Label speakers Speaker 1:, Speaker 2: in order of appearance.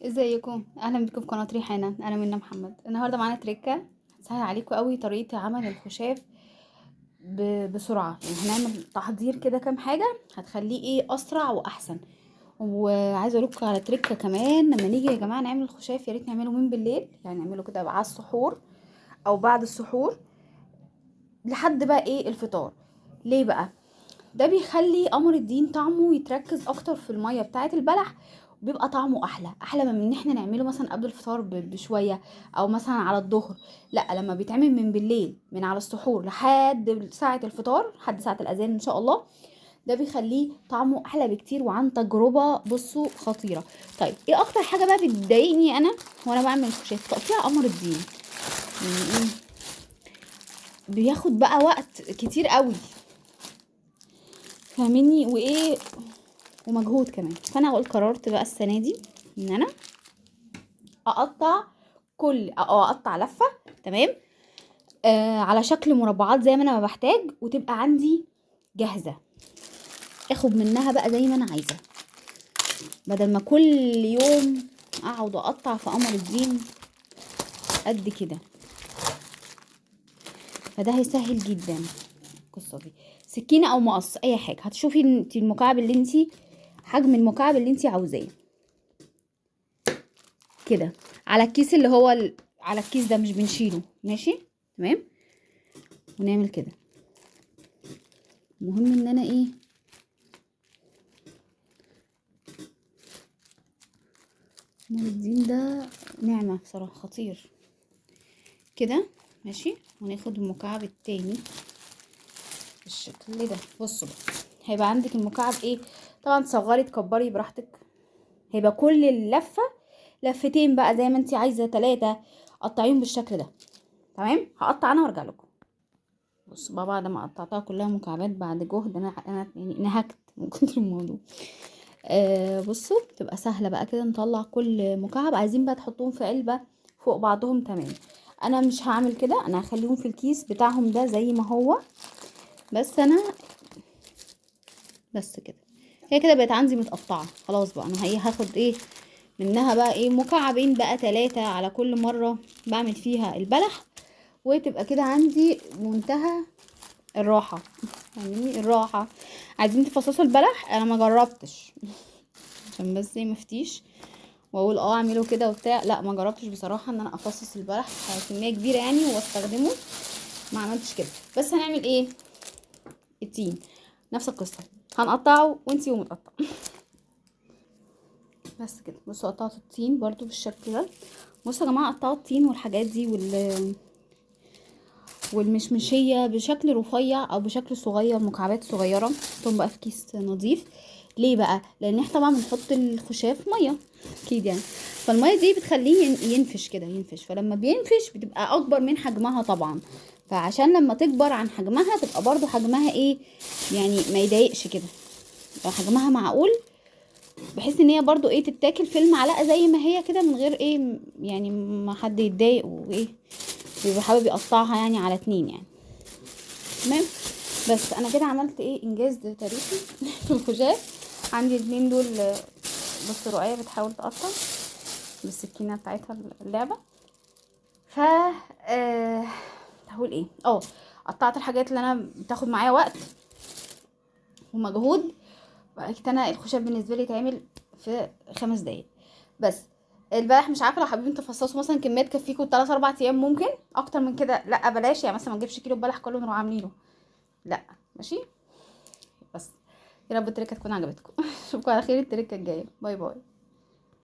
Speaker 1: ازيكم؟ اهلا بكم في قناة ريحانة. انا منى محمد. النهارده معانا تريكه هتسهل عليكم قوي طريقه عمل الخشاف بسرعة. يعني هنعمل تحضير كده كام حاجة هتخليه ايه اسرع واحسن. وعايزه اقول لكم على تريكه كمان، لما نيجي يا جماعة نعمل الخشاف يا ريت نعمله من بالليل، يعني نعمله كده على السحور او بعد السحور لحد بقى ايه الفطار. ليه بقى؟ ده بيخلي قمر الدين طعمه يتركز اكتر في المية بتاعه البلح، وبيبقى طعمه احلى، احلى من ان احنا نعمله مثلا قبل الفطار بشوية او مثلا على الظهر. لا، لما بيتعمل من بالليل من على السحور لحد ساعة الفطار، لحد ساعة الاذان ان شاء الله، ده بيخليه طعمه احلى بكتير، وعن تجربه بصوا خطيرة. طيب ايه اكتر حاجة بقى بتضايقني انا وانا بعمل الخشاف؟ تقطيع قمر الدين. يعني ايه بياخد بقى وقت كتير قوي، فاهميني؟ وايه ومجهود كمان. فانا قلت قررت بقى السنة دي ان انا اقطع كل او اقطع لفه، تمام، على شكل مربعات زي ما انا ما بحتاج، وتبقى عندي جاهزة اخد منها بقى زي ما انا عايزه، بدل ما كل يوم اقعد اقطع في قمر الدين قد كده. فده هيسهل جدا القصة دي. سكينة او مقص، اي حاجة، هتشوفي انت المكعب اللي انت، حجم المكعب اللي انت عاوزاه كده على الكيس اللي هو على الكيس ده مش بنشيله، ماشي تمام. ونعمل كده. المهم ان انا ايه، قمر الدين ده نعمه بصراحة، خطير كده، ماشي. وناخد المكعب التاني بالشكل ده. بصوا بقى هيبقى عندك المكعب ايه، طبعا تصغري تكبري براحتك، هيبقى كل اللفة لفتين بقى زي ما انت عايزه، 3، قطعيهم بالشكل ده، تمام. هقطع انا وارجع لكم. بصوا بقى بعد ما قطعتها كلها مكعبات بعد جهد، انا يعني نهكت من كتر الموضوع. بصوا تبقى سهلة بقى كده، نطلع كل مكعب. عايزين بقى تحطوهم في علبة فوق بعضهم، تمام. انا مش هعمل كده، انا هخليهم في الكيس بتاعهم ده زي ما هو، بس انا بس كده هي كده بقت عندي متقطعه خلاص بقى. انا هاخد ايه منها بقى، ايه مكعبين بقى، 3 على كل مرة بعمل فيها البلح، وتبقى كده عندي منتهى الراحة. فاهميني؟ الراحة. عايزين تفصصوا البلح، انا ما جربتش عشان بس ما افتيش واقول اعمله كده وبتاع، لا ما جربتش بصراحة ان انا افصص البلح كمية كبيرة يعني واستخدمه، ما عملتش كده. بس هنعمل ايه، التين نفس القصة، هنقطعه وانتي ومتقطع بس كده. بصوا قطعت التين برضو بالشكل ده. بصوا يا جماعة قطعوا التين والحاجات دي والمشمشيه بشكل رفيع او بشكل صغير، مكعبات صغيرة، حطهم بقى في كيس نظيف. ليه بقى؟ لان احنا طبعا بنحط الخشاف مية اكيد يعني، فالميه دي بتخليه ينفش كده، ينفش. فلما بينفش بتبقى اكبر من حجمها طبعا، فعشان لما تكبر عن حجمها تبقى برضو حجمها ايه يعني، ما يضايقش كده، يبقى حجمها معقول، بحيث ان هي برضو ايه تتاكل في المعلقة زي ما هي كده، من غير ايه يعني ما حد يتضايق وايه بيبقى حابب يقطعها يعني على 2 يعني، تمام. بس انا كده عملت ايه، انجاز تاريخي في الخشاف. عندي 2 دول، بص رقية بتحاول تقطع بالسكينة بتاعتها اللعبة. ف هقول ايه، قطعت الحاجات اللي انا بتاخد معايا وقت ومجهود. بقيت انا الخشاف بالنسبة لي يتعمل في 5 دقايق بس. البلح مش عارفه لو حابين تفصصوا مثلا كمية تكفيكوا 3 4 ايام، ممكن اكتر من كده لا بلاش، يعني مثلا ما نجيبش كيلو بلح كله نروح عاملينه، لا ماشي. بس يا رب التركة تكون عجبتكم. اشوفكم على خير التركة الجاية. باي باي.